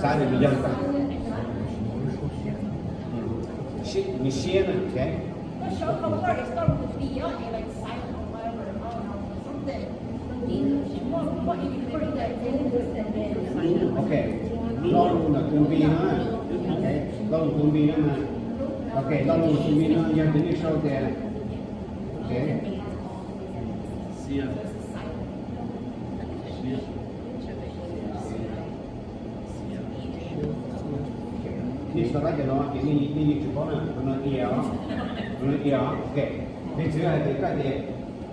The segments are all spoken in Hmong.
Silent yog nws siab na, ok. Ok, lo lus ntawm tus npis no, lo lus tus npis no mas, ok, lo lus tus npis no yog tias nej sau tias, ok. Nej sau qab cov no ces nej yeej tsis paub na, tus no ia os, tus no ia os, ok. Piv txwv hais tias koj tias,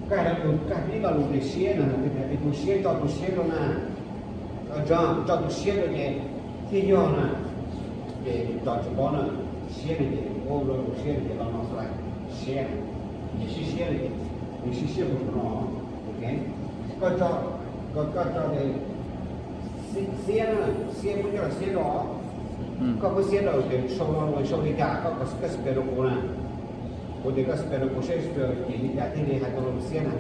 koj hais rau tus koj tib lo lus tias siab no, es tus siab tso tus siab rau na, tso tus siab rau ces thiaj yog na, ces tso tsis paub na, siab no ces ua lo lus siab no ces lo no xwb, siab, nws sib siab no ces nws sib siab mus no, ok. Koj tso, koj tso tias xiab na, xiab muab coj los siab rau, koj muab siab rau ces sau no sau li cas koj, koj spell rau kuv na. Kuv tias koj spell rau kuv saib spell ces li cas thiaj li hais tau lo lus siab na.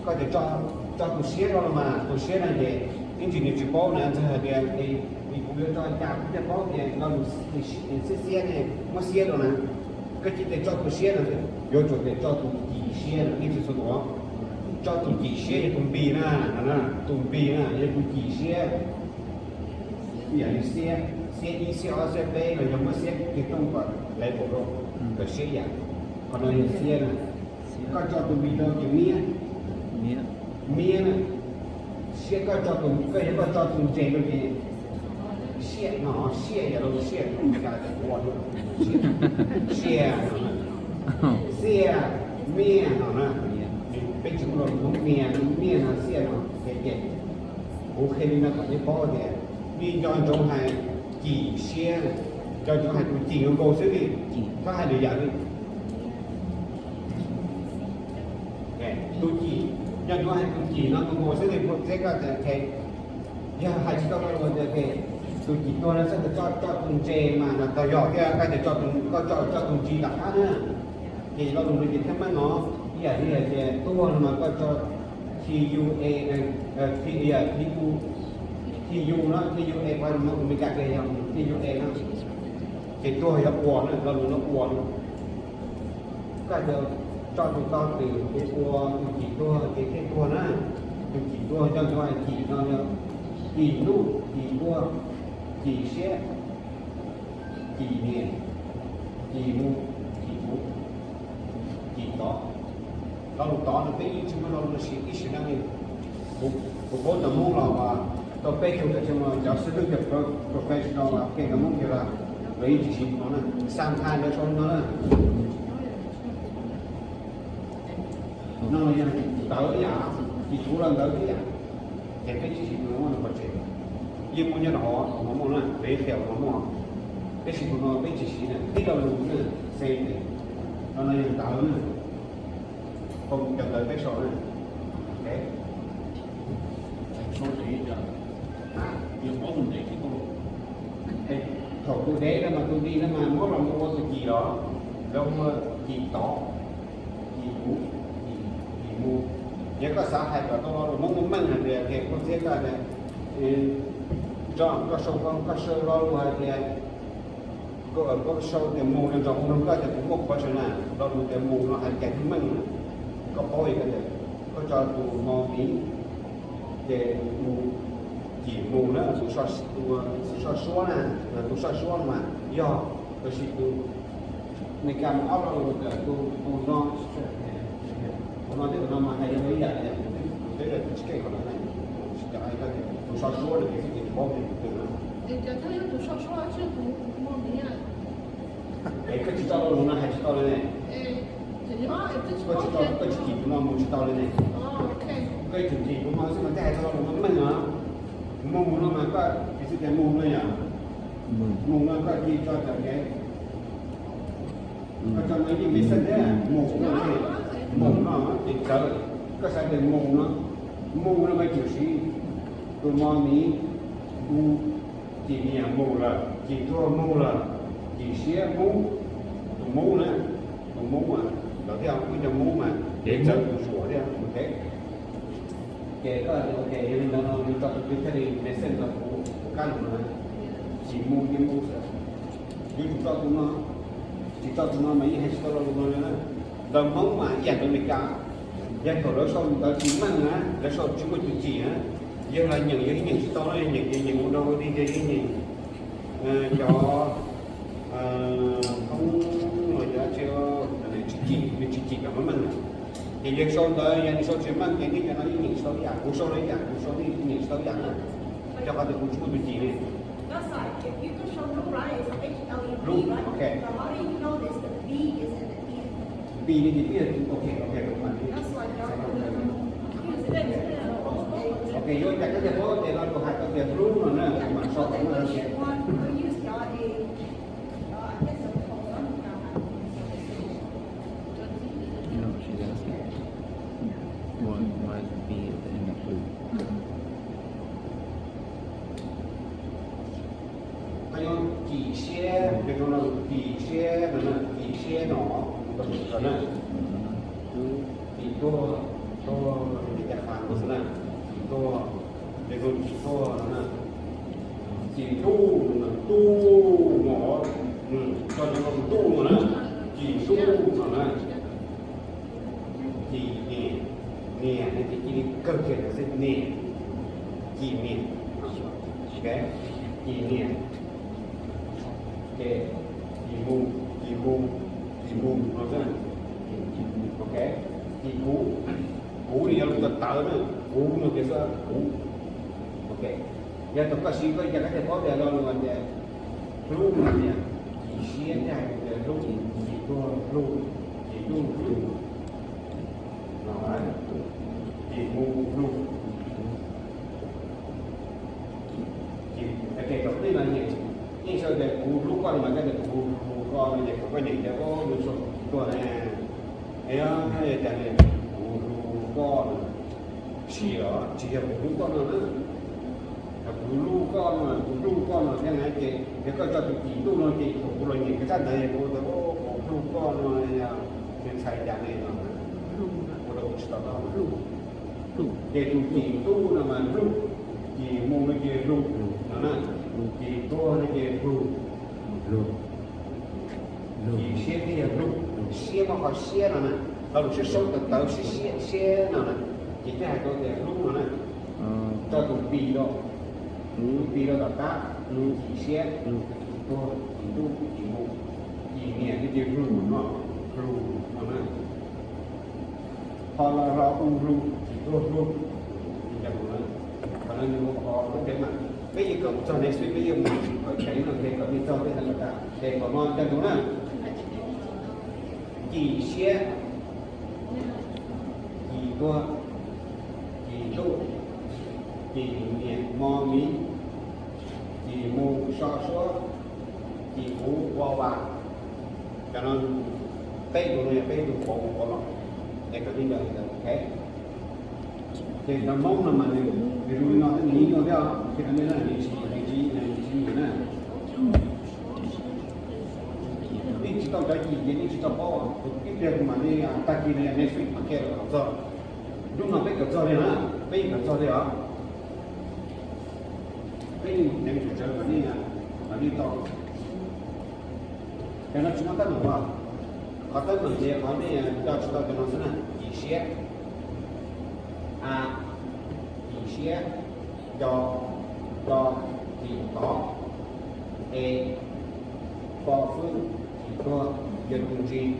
Koj tias tso tus siab rau no mas tus siab no ces ib ntsis nws tsis paub na, ntxawg hais tias kuv yuav tso li cas kuv thiaj paub tias lo lus siab siab ne, muab siab rau na. Koj cia tias tso tus siab no, yuav tsum tias tso tus cim siab no, ib txwm xu tuav, tso tus cim siab yog tus npis na, tus npis na yog tus cim siab. Ib yam li xiab, xiab ib, xiab ob, xiab peb los yog muab xiab kiag rooj kom level rau, kom siab ib yam. Qhov no yog xiab na. Koj tso tus npis rau ces miab, miab na. Siab, koj tso tus, koj yog koj tso tus ntses rau ces siaj no, siaj yam li siaj, ua, siaj, xiaj, miaj no na. Peb tsis muaj lo lus Hmoob niag, miaj no, xiaj no, ces kuv qhia li no kom nej paub tias nej nco ntsoov hais cim siab, nco ntsoov hais tus cim no nkaus xwb li, txhob hais lwm yam li. Tus cim, nco ntsoov hais tus cim no nkaus nkaus xwb li, puas txeb koj tias, yog hais tsis tau lo lus tias tus cim tuag no txhob tso tus ntses mas tau yog thiab, koj tias koj tso tus ntsis tom qab na, ces lo lus no ces thiaj meej no. Ib yam li hais tias tuag no mas koj tso T U A, T U, T U no, T U A, Meskas tias yog T U A no, ces tuag yog ua na, lo lus no ua no. Koj tso tus tog twm tus ua tus cim tuag ces thiaj tuag na. Tus cim tuag nco ntsoov hais cim no yog cim ntuj, cim npua, cim siab, cim niam, cim mus, cim kuv, cim tod. Lo lus tod no peb yeej tsis muaj lo lus siv ib sim neej li. Kuv paub cov Hmoob los tau peb caug tam sim no cov xib hwb cov professional los qhia cov Hmoob tias los lawv yeej tsis siv no na, xa ntha lawv sau no na. No yog ntawv ib yam, cim kuv los ntawv ib yam, ces peb tsis siv tus no muaj no pov tseg. Yeej muaj nyob rau hauv no muaj na, peb qhia no muaj, peb siv tus no peb tsis siv na, tib lo lus na, xee no no yog ntawv na. Cov ntawv peb sau na. Thaum tus dev no mas tus di no mas muab los mus ua tus cim los, lawv ua cim tod, cim kuv, cim mus. Yog koj xav hais kom tau lo lus Hmoob meej hais tias, koj txiav koj, koj sau, koj sau lo lus hais tias, koj sau tias mus no, nrog mus nrog koj tias kuv muaj qhuav tsav na, lo lus tias mus no hais cas thiaj meej na. Koj paub li ko tias koj tso tus mo miv, ces mus, cim mus na, tus soj suab na, tus soj suab mas yog, tab sis tus Meskas mas ob lo lus tias tus, tus no, tus no thiab tus no mas hais yog ib yam, tus teb tsis keej qhov no na, tus soj suab no ces xwb ces paub tias tus twg na. Es koj tsis tso lo lus no hais tsis tau li ne. Koj tsis tso, koj tsis cim tus no mus tsis tau li ne. Koj yuav tsum cim tus no xwb mas thiaj hais tau lo lus no meej no. Mus no mas koj, piv xws tias mus no yom, mus no koj cia tso tam kev, koj tso no yeej meej xeeb thiab. Mus no, mus no ces txawv. Koj xav tias mus no, mus no mas yuav tsum siv tus mo miv, u, cim niam mus lawm, cim tuag mus lawm, cim siab mub, tus mub na, tus mub mas lawv thiaj ua cov mub mas dev txawv tus zuam thiab mus teb. Ces koj tias ok, yog li ntawd no yus tso tus twg thiaj li message rau kuv, kuv kab lus no na. Tsis mus ces mus xwb. Yuav tsum tso tus no, tsis tso tus no mas yeej hais tsis tau lo lus no li na. Ntawv Hmoob mas ib yam ntawv Meskas, yog thaum lawv sau ntawv tsis meej na, lawv sau tsis muaj tus cim na, yog los nyeem yog ib nyeem tsis tau na, nyeem ces nyeem ua nrog ua dig ces ib nyeem cov Hmoob los cov tsis, nws tsis cim, nws tsis cim cov meej meej na. Ces yog sau ntawv, yog nws sau tsis meej ces nej cov no yeej nyeem tsis tau ib yam, kuv sau li ib yam, kuv sau li nyeem tsis tau ib yam na. Rau qhov tias kuv tsis muaj tus cim li. Lub, ok. Bi li ces twb yog, ok, ok, kuv mam li. Ok, yuav cas koj tias paub tias no lus hais tau tias lub no na, kuv mam sau tau na. No, she's asking. What, what is B at the end of blue? Koj yuav cim siab, cim siab no, cim siab no, no na. Cim tuag, tuag, cim tuag, cim tuag no na. Cim ntuj, ntuj no, cov ntuj no na, cim ntuj no na. Cim niam, niam no ces cia li kawg kiag ntawd xwb, niam, cim niam, ok, cim niam, ces cim mus, cim mus, cim mus no xwb, ok, cim kuv, kuv no yog lus tawv tawv na, kuv no ces xwb kuv, ok, yog thaum koj siv koj cas koj thiaj paub tias lo lus tias hlub no tias cim siab thiab hais tias hlub, cim tuag hlub, cim ntuj hlub. Ces mus hlub. Ces thaum twg no yeej sau tias kuv hlub koj no mas koj tias kuv hlub koj no ces kom koj nyeem tias o nws sau cim tuag na. Es yog cas kuv hlub koj no, tsis yog, tsis yog kuv hlub koj no na. Kuv hlub koj no, kuv hlub koj no thiab na ces yog koj tso tus cim ntuj no ces thaum kuv los nyeem koj tsab ntawv kuv tias o kuv hlub koj no, nws txhais cas ne no, kuv rau kuv tsis to taub. Ces tus cim ntuj no mas hlub, cim mus no ces hlub no na, cim tuag no ces hlub. Cim siab thiab yog hlub, siab muaj qhov siab no na, lo lus siab saub tawv tawv siab siab siab no na, ces thiaj hais tau tias hlub no na. Tso tus pis rau, tus pis rau tom qab, cim siab, cim tuag, cim ntuj, cim mus, cim niam no ces hlub no, hlub no na. Ho lo lo u hlu, cim tuag hlub. Qhov no nws ua qhov lub dev mas peb yeej kawm txog ne xwb, peb yeej mus kawm cheem no ces kom peb txog peb hais kom tag ces kom no coj tus na. Cim siab, cim tuag, cim ntuj, cim niam mo miv, cim mus so suab, cim kuv ua vas. Cov no peb tus no yog peb tus qauv qauv los, es koj tib nco li ntawd, ok. Ces cov Hmoob no mas nws zoo li no thiab nws yeej nyuaj thiab, ces nej na nws tsis, nws tsis, nws tsis nyiam na. Nej tsis tau cov yim ces nej tsis tau paub, kuv ib pliag kuv mam li, tag kis no yog next week mam qhia kom txog. Hnub no peb kawm txog li na, peb yeej kawm txog li os. Peb yeej teev tsam tsawv kom nej, kom nej tau. Cov no tsis muaj teeb meem os. Qhov teeb meem ces qhov nej nco tsis tau cov no xwb na, cim siab, a, cim siab, co, to, cim tod, e, po fwb, cim tuag, yog tus ntsis,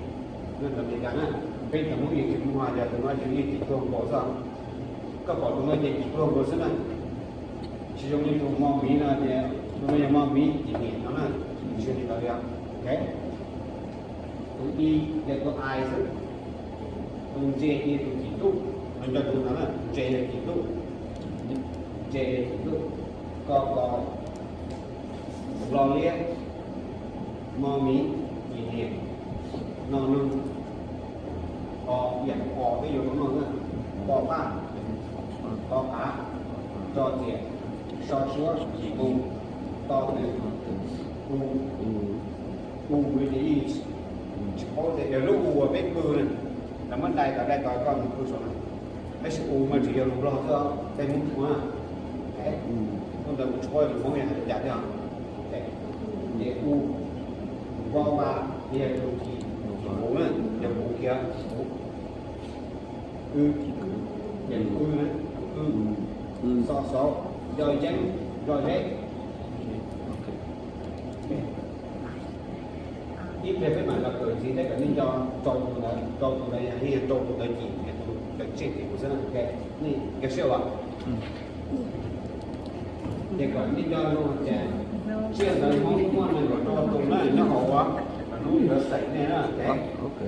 no ntawm Amelikas na. Peb cov Hmoob yeej tsis muaj, yog tus no ces yeej cim tuag nkaus xwb. Koj pom tus no ces cim tuag nkaus xwb na. Tsis zoo li tus mo miv no tias tus no yog mo miv cim niam no na, tsis zoo li ntawd li os. Ok. Tus i yog tus I xwb. Tus ntse ces tus cim ntuj, no nco tus no na, ntse yog cim ntuj, ntse yog cim ntuj. Ko ko, lo liab, mo miv, cim niam, no noog, o, yam o peb yuav tau noj na, po paj, to qav, tso txias, so suab, cim mus, to tw, u, u ces yeej tsis paub tias yog lub u uas peb pw na, lawv muab dai tod dai tod koj mus pw saum no. Tab sis u mas tsis yog lus Nplog xwb, tej Hmoob txhua. Hnub ntawd mus tshuab lus Hmoob yog hais li cas thiab? Ces u, vo va, yog lus Hmoob na, yog Hmoob kiag. Wb, ces wb na, wb, xo xauv, yog yeeb, yog zeb. Ib pliag peb mam los kawm ntxiv thiab kom nej nco rau tus ntawd, rau tus ntawd yog, yog rau tus ntawd cim, yog tus cawm tsej tim kuv xwb na, ok. Nej nco siab as? Ces kom nej nco zoo hais tias tsiaj ntawd Hmoob muaj nees nkaum rau tus na nyob hauv ua, hnub ntawd xaim nej na, ok.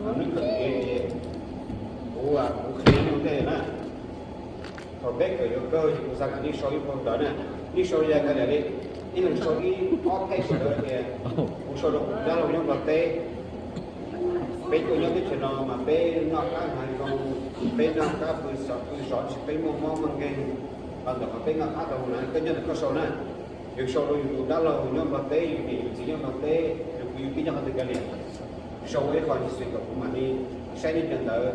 Hnub kawm kev ces kuv, kuv qhia nej ua ntej na. Thaum peb kawm yuav kawg ces kuv xav kom nej sau ib phau ntawv na, nej sau li cas kav liam li, ib leeg sau ib ob page ntawd tias kuv sau rau kuv dab laug nyob Nplog teb. Peb tuaj nyob teb chaws no mas peb noj qab hnav zoo, peb noj qab pw xov pw zov, tsis peb muaj mob muaj nkeeg los ntawm qhov peb noj qab tau na, koj nyob ntawm koj sau na. Yus sau rau yus tus dab laug nyob Nplog teb, yus niam yus txiv nyob Nplog teb, yus kwv yus tij nyob qhov twg kav liam, sau ua ib qho ntsis xwb kom kuv mam li saib nej cov ntawv,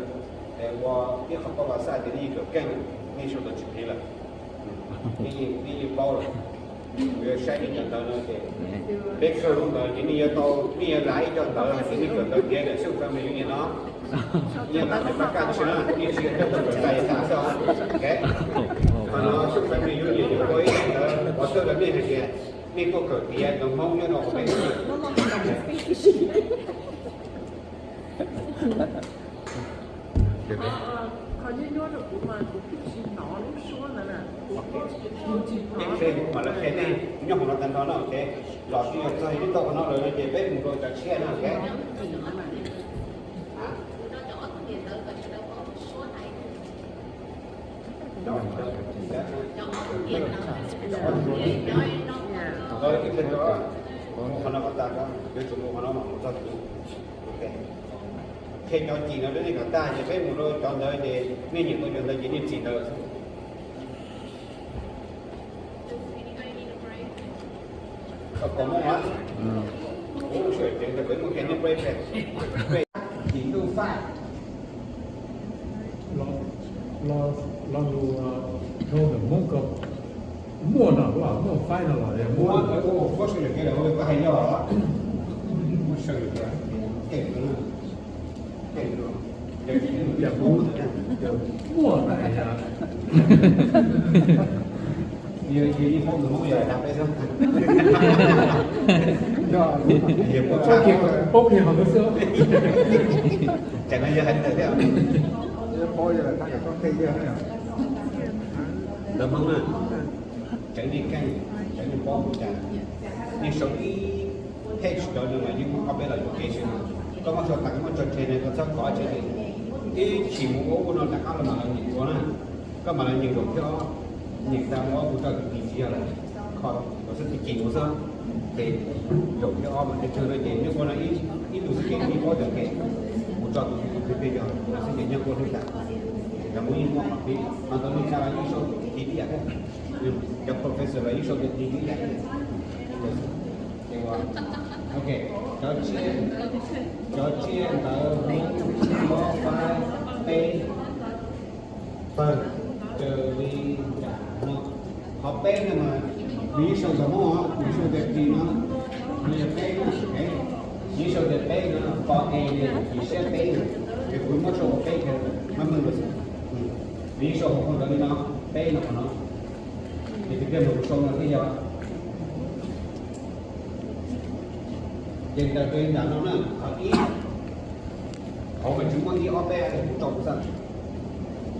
ua ib qho paj pas xaj tias nej yeej kawm keej, nej sau tau tsis phem lawm, nej yeej paub lawm. Kuv yuav saib nej cov ntawv no ces peb kawg lub ntawd ces nej yuav tau, nej yuav lav ib co ntawv hais tias nej kawm ntawv tiav ntawm xyooj family union no. Nyiaj no ces pab kaj tshaj na, nej tsis yog coj tau kawm ntais tas xwb os. Qhov no xyooj family union yuav ua ib co ntawv pov thawj rau nej hais tias nej tuaj kawm tiav ntawv Hmoob nyob rau hauv peb. Qhov nyob nyob rau kuv mas kuv twb tsis hnov lub suab ntawd na. Kuv tsis hnov. Ib pliag kuv mam los qhia nej nyob hauv no tag nrho na, ok. Los tsis yog txog ib tau qhov no lawm no ces peb mus rau cov tshiab na, ok. Qhov no kom tas, yuav tsum mus qhov no mas mus txog tus, ok. Qhia cov cim no rau nej kom tag ces peb mus rau cov ntawd ces nej nyeem tau cov ntawd ces nej txim ntawd xwb. Kom muaj, kuv sawv tsees rau peb muaj qhia nej break, break, cim ntuj faj. Los lus rau ntawm Hmoob kom muaj no, muaj faib no los muaj. Muaj, muaj sawv daws kev lawm, koj hais yog los muaj sawv daws kev, kev, kev, muaj na. Yog, yog ib Hmoob tus Hmoob yog dag peb xwb. Yog, yog, paub kiag hauv ntawd xwb. Tsam no yog hais ntawd thiab. Ntawv Hmoob na, tseev nej keej, tseev nej paub ua cas. Nej sau ib page cov no mas yeej muaj ob peb los yuam kev xwb no. Koj muab sau tas, koj muab tso tseg no, koj txhob kov tseg li. Ib chim mus ua ub no rov qab los mam los nyeem dua na. Koj mam los nyeem zaum thib ob, nyeem tag mus ob mus rau tus tis tsis yog lawm, kho tus xwb tus cim mus xwb. Ces zaum thib ob mas tej tug no ces nyob ua no ib tug xwb ces yeej paub cov kev, mus tso tus tus twg twg yog tus xwb ces nyob ua hlwb tas. Cov Hmoob yeej muaj qhov pib, ho ntawd nej tsa los yeej sau tus tis tib yam thiab, cov professor los yeej sau tus tis tib yam thiab. Ok, cov tsiaj, cov tsiaj ntawv Hmoob ob peb peb, tawg raws li nram no. Qhov peb no mas nws yeej sau ntawv Hmoob os, nws sau tias tis no, nws yog peb, nws yeej sau tias peb no, qhov e no yog tis siab peb no, ces kuv muab sau ua peb thiab, mab meej los xwb. Nws yeej sau hauv qhov ntawd li no, peb no qhov no. Ces tus kheej mus kuv sau no thiaj yog. Ces ntawm tus nram no na, qhov ib, hauv mas tsis muaj ib ob peb, kuv tso kuv xwb.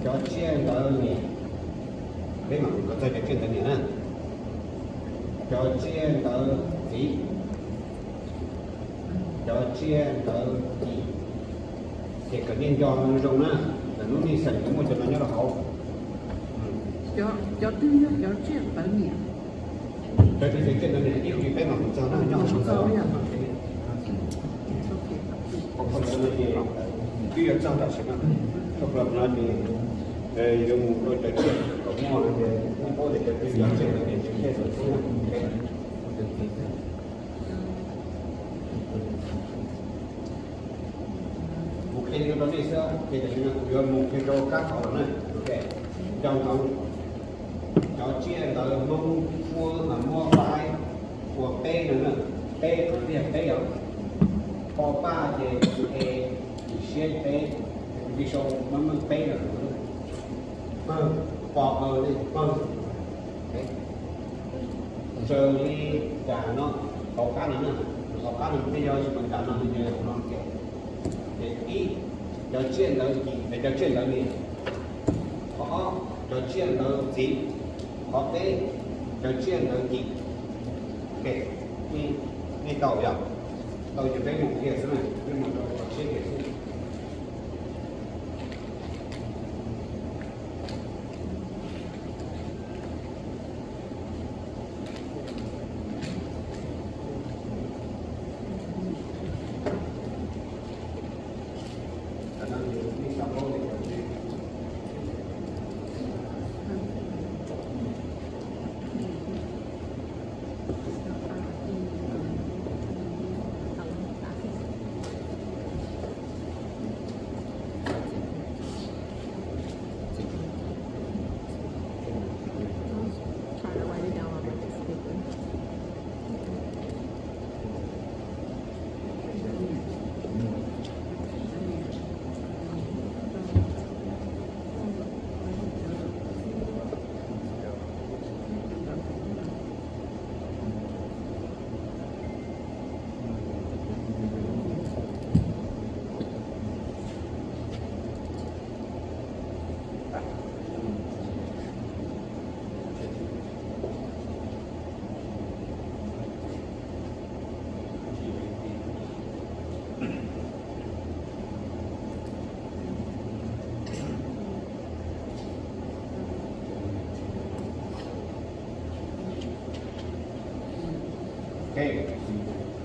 Cov tsiaj ntawv niam, peb mam mus rau txog cov tsiaj ntawv niam na. Cov tsiaj ntawv txiv, cov tsiaj ntawv txiv, ces kom nej nco zoo na, lwm hnub nej xeem yuav muaj cov no nyob rau hauv. Cov twg yog cov tsiaj ntawv niam? Cov tsiaj ntawv niam ib chim peb mam mus txog na, nyob hauv ntawd. Twb yuav txog tam sim no, txog plaws no ces yuav mus rau cov tsiaj kom muaj, nej paub tias cov twg yog tsiaj ntawv niam, cov tsiaj ntawv txiv. Ok, Qhia li no rau nej xwb, ces tam sim no kuv yuav mus qhia rau kab qhov los na. Ok, nco ntsoov, cov tsiaj ntawv Hmoob muab, muab faib ua peb no na, peb qhov twg yog peb os. Po paj ces e, siab peb, kuv cia sau meej meej peb no. Pawg, po pawg li pawg. Raws li cas no, hauv qab no na, hauv qab no peb yuav tsis mus cas no, nws yog hauv no ces, ces ib, cov tsiaj ntawv yim, cov tsiaj ntawv niam. Qhov ob, cov tsiaj ntawv txiv. Qhov peb, cov tsiaj ntawv yim. Ok, nej tau yog, tau ces peb mus kiag xwb na, peb mus rau qhov tshiab kiag xwb.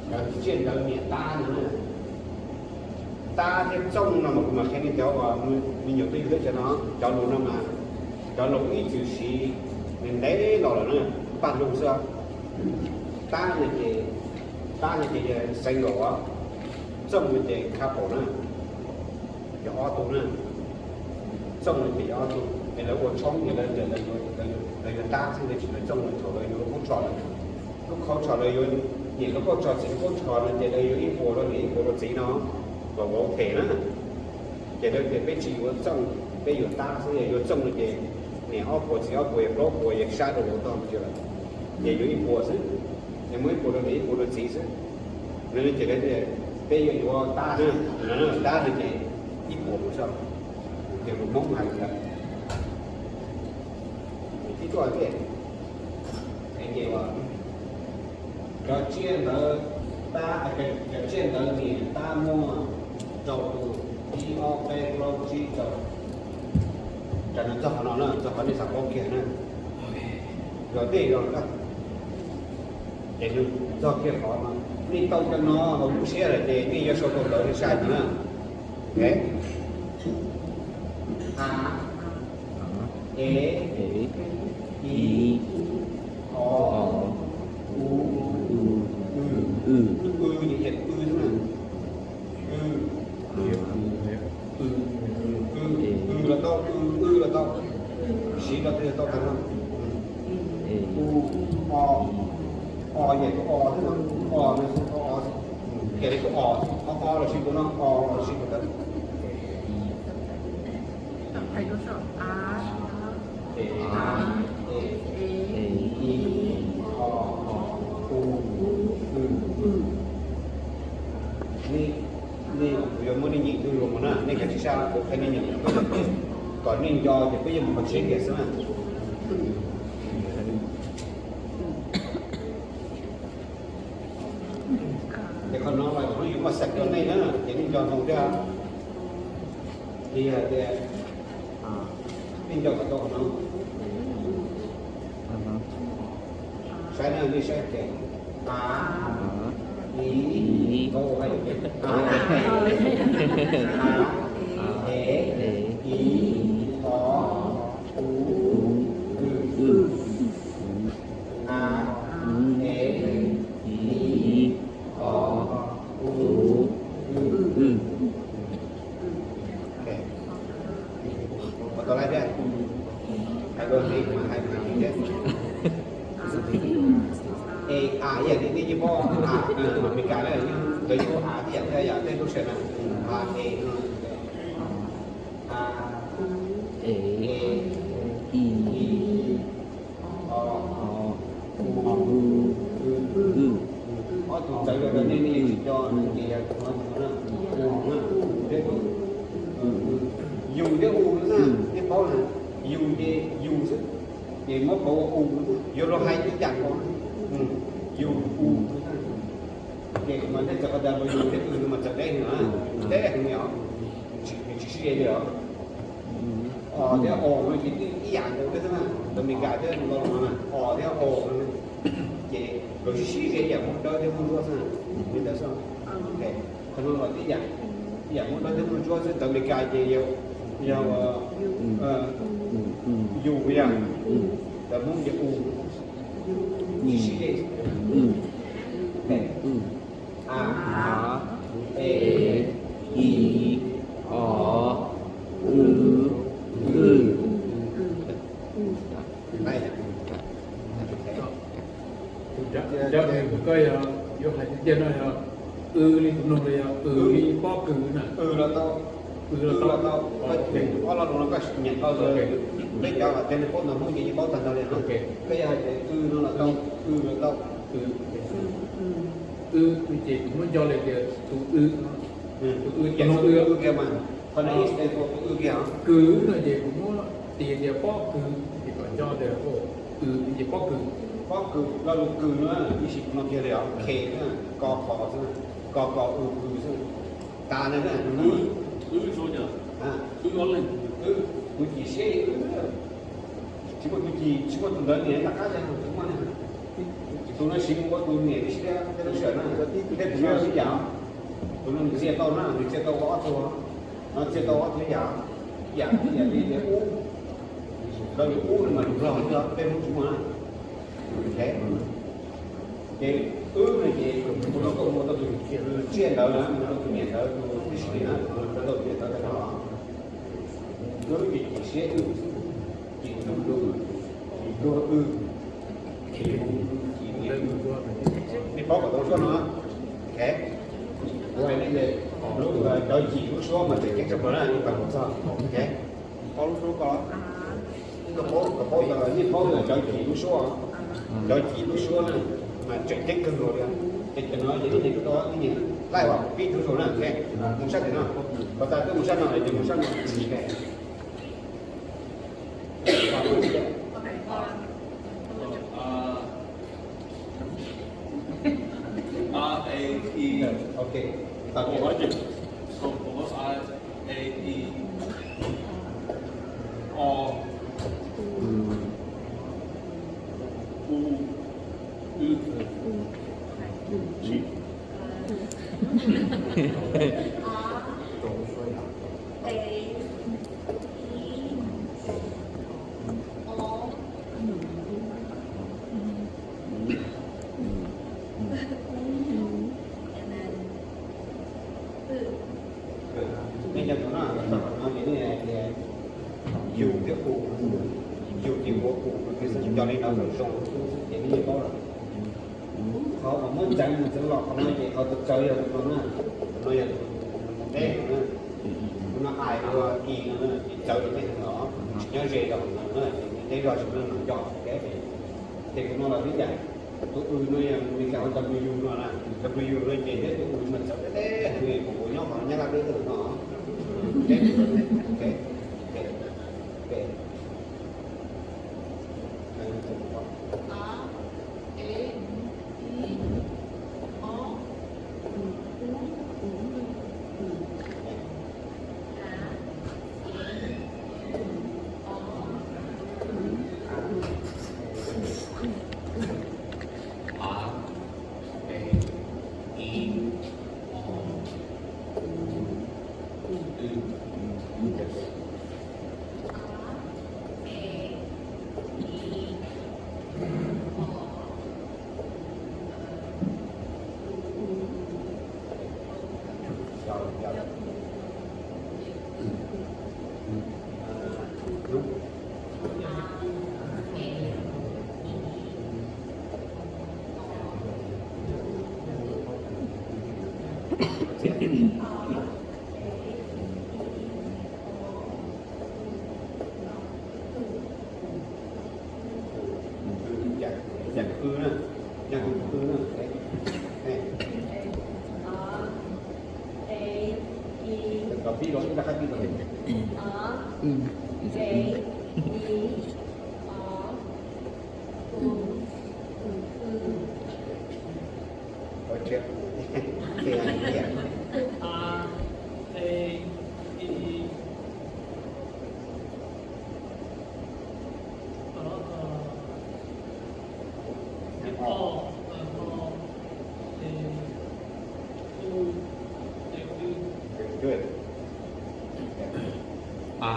Cov tsiaj ntawv niam tab no, tab thiab txooj no mas kuv mam qhia nej cov uas me nyuam twb yug teb chaws no, cov lus no mas cov lus ib txwm siv ntev los lawm na, paj lug xwb. Tab no ces, tab no ces yog single, txooj no ces couple na, yog ob tug na. Txooj no ces yog ob tug es lawv ua tshoob ces lawv, lawv yuav tab xwb, lawv tsis, lawv txooj no thaum lawv yuav lub qhov tso, lub qhov tso lawv yuav, niam lub qhov tso txiv lub qhov tso no ces lawv yuav ib puas rau niam ib puas rau txiv no, los ua phem na. Ces lawv tias peb tsis yuav txooj, peb yuav tab xwb, yog yuav txooj no ces niam ob puas txiv ob puas yog plaub puas, yog sab rau hauv tog ntsia lawm, ces yuav ib puas xwb, es muab ib puas rau niam ib puas rau txiv xwb. No ces lawv tias peb yuav yuav tab na, tab no ces ib puas mus xwb. Ces lus Hmoob hais li ntawd. Tib tuaj tias, es ces uas cov tsiaj ntawv tab, cov tsiaj ntawv niam tab muaj rau tus ib ob peb plaub tsib rau. Tsam no txog qhov no na, txog qhov nej xav paub kiag na, los tej los na. Ces nws txog kiag qhov no, nej tau cov no hauv lub siab lawm ces nej yuav sau tau ntawv nej sai no na. Ok, a, e, i, o, u, w, w, w los tau, w, w los tau, siv los twg los tau tag no. U, o, o, o xwb no, o no xwb, o, o xwb. Ces li tus o, o, o los siv tus no, o los siv tus ntawd. Thầy cô chọn A, A, E, I, O, U, W. Nej, nej, kuv yuav muab nej nyeem ntuj los mus na, nej kav tsij sab kuv qhia nej nyeem, kom nej nco ces peb yuav mus qhov tsheb kiag xwb na. Ces qhov no los yog yus muaj xeem rau nej na, ces nej nco ntsoov thiab. Li hais tias, nej nco kom tau qhov no. Saib na, nej saib ces, a, i, a, a, e, i, o, u, w, a, e, i, o, u, w. Los li mas hais tias, e, a, ib yam li nej yeej paub a, Meskas na, lawv yeej ua a ib yam thiab yom, tej lub sij hawm na, a, e, a, e, i, i, o, o, u, u, u. Ob tug ntawd yog nej, nej tsis nco ces yog tus no, tus no na, u na, thiab u, u, u. Yus thiab u na, nej paub na, yus ces yus xwb, ces muab pauv ua u, yuav luag hais ib yam nkaus, yus u. Ces mas nej txawm qhov tias yus thiab u no mas txawv deb heev na, deb heev li os, nws tsis sib ze li os. O thiab o no ces twb ib yam nkaus thiab xwb na, tus Meskas thiab tus Nplog no na, o thiab o no ces lawv sib sib ze ib yam muaj dawb thiab muaj ntsuab xwb na, li ntawd xwb. Qhov no los twb ib yam, ib yam muaj dawb thiab muaj ntsuab xwb, tus Meskas ces yog, yog yus yog, tus Hmoob ces u, sib sib ze. A, a, e, i, o, u, w. Tus cov neeg koj yog yuav hais tiag tiag no yog w li tus mloog los yog w li pob kws na? W los tau, w los tau. Ob lo lus no koj nyeem tau, peb cov tias nej paub ntawv Hmoob ces yeej paub tag nrho li no. Koj yog hais tias w no los tau, w los tau. W ces kuv muab nco li tias tus w, tus w, tus no w kiag mas, qhov no ib tus w kiag. Kws no ces kuv muab tis tias pob kws, ces kom nco tias w ces pob kws. Pob kws, lo lus kws no ib sim no kiag li os, khe, ko kho xwb, ko ko w kws xwb. Tas na, wb, wb, kuv cim siab, tsis muaj tus cim, tsis muaj tus ntawd niam nram qab, tsis muaj. Tus no siv ua tus niam tib si thiab, tej lub sij hawm na, tej tus no sib yam. Tus no nws txia tau na, nws txia tau ua ob tug, no txia tau ob tug yam, yam, yam li tias ub, lo lus ub no mas lus Nplog xwb, peb Hmoob tsis muaj na. Ces wb no ces tus no koj ua tau tus tsiaj ntawd na, ua tau tus niam ntawd, tus tib si na, ua tau tus niam ntawd tag nrho. Wb ces cim siab wb, cim wb, cim wb, cim wb. Nej paub kom tau suab no. Kuv hais nej lub cov cim lub suab mas tseem ceeb tshaj plaws na, nej tau txog. Paub lub suab ko, koj paub, koj paub, nej paub cov cim lub suab, cov cim lub suab na, mas tseem ceeb kawg nkaus li. Ces cov no ces nej nias rau, nej nias like uas pib thaum ub na, mus sab tim no, pas tas twb mus sab no ces mus sab no. Ok. A, e, i, o, u, w, nej nco ntsoov na, qhov no ces nej hais tias yus thiab u, yus ces ua u, nws xwb, nco li no kom zoo xwb ces nej yeej paub lawm. Qhov uas muab ntxeev mus ntxeev los qhov no ces qhov txawv yog tus no na, tus no yog tus deb no na, tus no i ua i no na, ces txawv yog tej no, tsis nyob ze rau no na, ces deb zog tsis muaj neeg nco. Ces tus no los twb yam, tus w no yog Meskas hu W no na, W no ces thiab tus w mas txawv deb deb heev li, kuv nyob qhov Nyab Laj deb deb no. Yam ub na, yam ub na. Los pib los ib rab qab pib los. A, e, i, o, u, u. A, e, i, o, o, o, e, u, e, u. Good. A,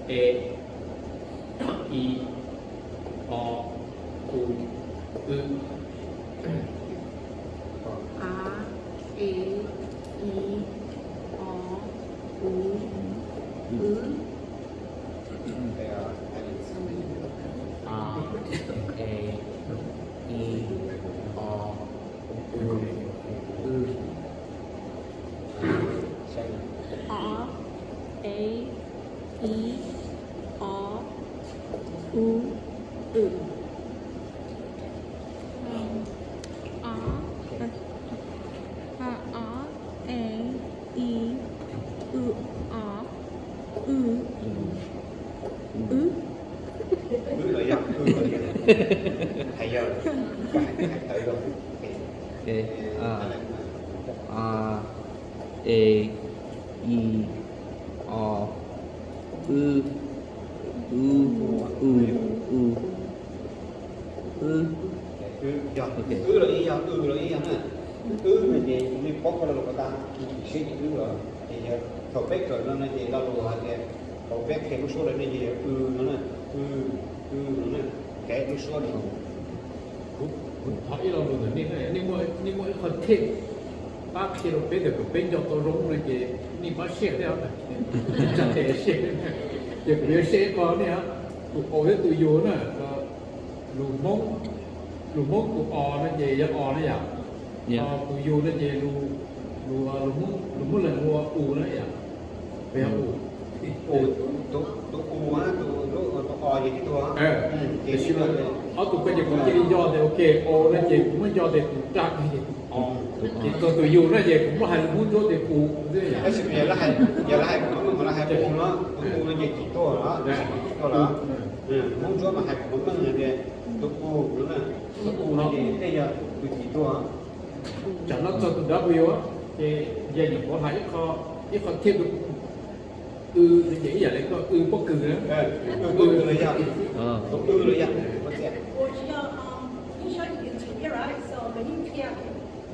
e, i, o, u, w. A, e, i, o, u, w. A, e, i, o, u, w. A, e, i, o, u, w. A, a, e, i, u, o, w, w. A, e, i, o, w, u, u, u, w. Yog w los ib yam, w los ib yam na. W no ces nej paub koj lo lus ko tas, siab ces w los. Ces yog thaum peb kawm no no ces lo lus hais tias thaum peb qhia lub suab lawm no ces yog w no na, w, w no na, kev lub suab no. Kuv thov ib lo lus ntawm nej, nej muaj ib qho tip pab qhia rau peb tias kom peb nco tau zoo no ces nej pab share thiab. Ces kuv yuav share ib qho nej, tus o thiab tus u na, lus Hmoob, lus Hmoob tus o no ces yog o na yom. Tus u no ces lus, lus Hmoob, lus Hmoob Leeg hu ua u na yom. Tus u, tus o, tus o ces tib tug. Tiam sis ob tug ko ces kuv cia li nco tias ok, o no ces kuv muab nco tias tus raj ces tus o. Ces tus u no ces kuv muab hais lus Hmoob Ntsuab tias u xwb yom. Tab sis yog lawv hais, yog lawv hais kuv Hmoob Leej mas lawv hais u no, tus u no ces tsis tuaj los, tab sis tsis tuaj los. Hmoob Ntsuab mas hais kuv Hmoob Leej tias tus u no, tus u no ces tej yog tus tsis tuaj. Tsam no txog tus W ces yog nyuam qhuav hais ib qho, ib qho thiaj tus w no ces ib yam li koj w pob kws na. W los yog, w los yog. Well, you know, um, you show YouTube here, right? So when you click,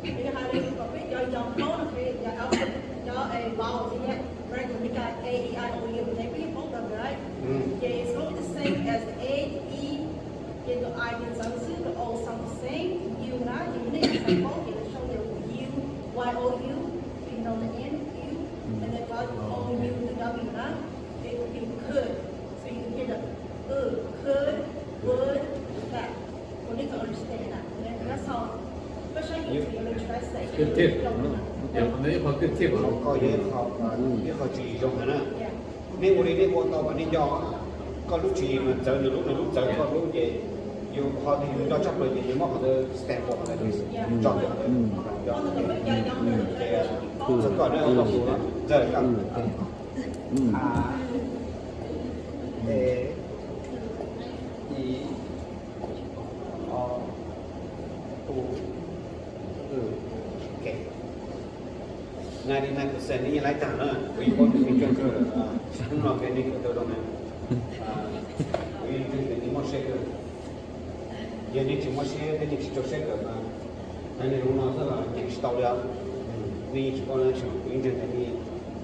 you have to, but with your young phone, okay, your alphabet, your uh, vowels in it, right? You got A, E, I, O, U, okay, with your phone number, right? Yeah, it's not the same as the A, E, Ces tus I ces txawv xwb, tus O sound the same, tus U na, ces nej xav paub ces lawv sau yog tus U, Y O U, so you know the end, U, and then có tus O U, tus W na, ces tus U could, so you can hear the uh, could, would, that. Well, you can understand that. And then that's how, koj saib YouTube, you translate. Good tip. Qhov no ib qho good tip. Qhov no ib qho, ib qho tswv yim zoo heev na. Nej ua li nej ua tau kom nej nco, koj lub tswv yim mas txawv nws lub, nws lub txawv koj lub ces yus qhov twg yus nco tshaj plaws ces yus muab qhov ntawd stamp rau qhov ntawd, tso rau qhov ntawd. Ces txog koj na, txog koj. A, e, i, o, u, w, ok. Ninety nine percent nej yeej laib tag na, kuv yeej paub nej coob kawg lawm. Hnub no ces nej kawm tau zoo na, kuv yeej ntseeg tias nej mob siab kawg. Yog nej tsis mob siab thiab nej tsis rau siab kawm mas, nej zoo no xwb los nyeem tsis tau li os. Nej yeej tsis paub na, kuv yeej ntseeg tias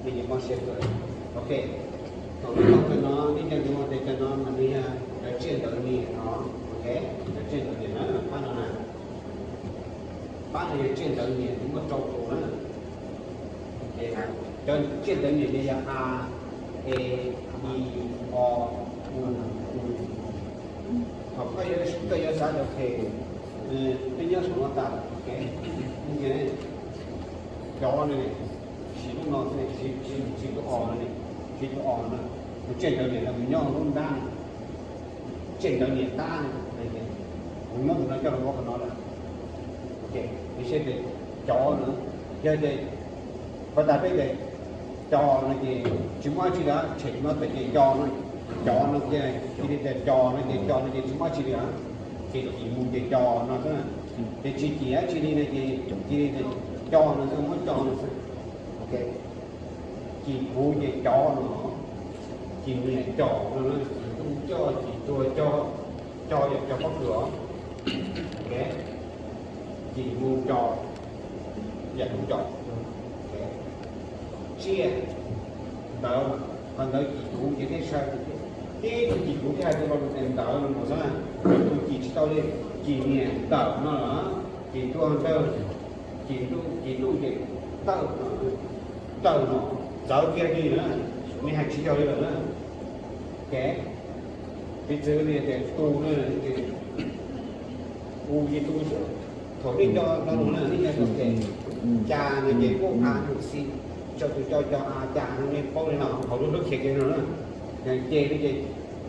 nej yeej mob siab kawg. Ok, thaum nej mloog kawg no, nej ntseeg tias mloog tias kawg no mas nws yog cov tsiaj ntawv niam no, ok, cov tsiaj ntawv niam na, pab no na. Pab no yog tsiaj ntawv niam nws muaj rau tus na. Cov tsiaj ntawv niam no yog a, e, i, o, u, u. Thaum koj yuav, koj yuav xav tias ok, peb nyob saum no tas, ok, cov no, siv lub no, siv tus o no, siv tus o no, tus tsiaj ntawv niam no nws nyob lub nrab no, tsiaj ntawv niam tab no. Kuv muab tus no coj los ua qhov no lawm. Ok, saib tias cov no, yog tias, pab tas peb tias cov no ces tsis muaj dab tsi li, tshem tus no tawm ces cov no, cov no ces cia li tias cov no ces cov no ces tsis muaj dab tsi li, ces cim mus ces cov no xwb. Ces tsis cim dab tsi li no ces cia li tias cov no xwb, muab cov no xwb. Ok, cim kuv ces cov no, cim niam cov no, cim ntuj coj, cim tuag coj, cov yog cov pob kws os. Ok, cim mus cov, yam mus cov. Tsiaj, ntawd, qhov ntawd cim kuv ces nej saib, tib tug cim kuv thiaj hais tias lo lus tias ntawd no xwb na. Tus cim tsis tau li, cim niam ntawm no los, cim tuag ntawd, cim ntuj, cim ntuj ces tawm, tawm no, txawv kiag li na, nej hais tsis yog li lawm na. Ok, piv txwv li tias tus no, u ces tus, thaum nej nco lo lus na nej nco tias cas no ces muaj a mus xi, tso tus co cov a cas no nej paub li no, hauv lub hlub khiav kiag no na. Yog ces no ces,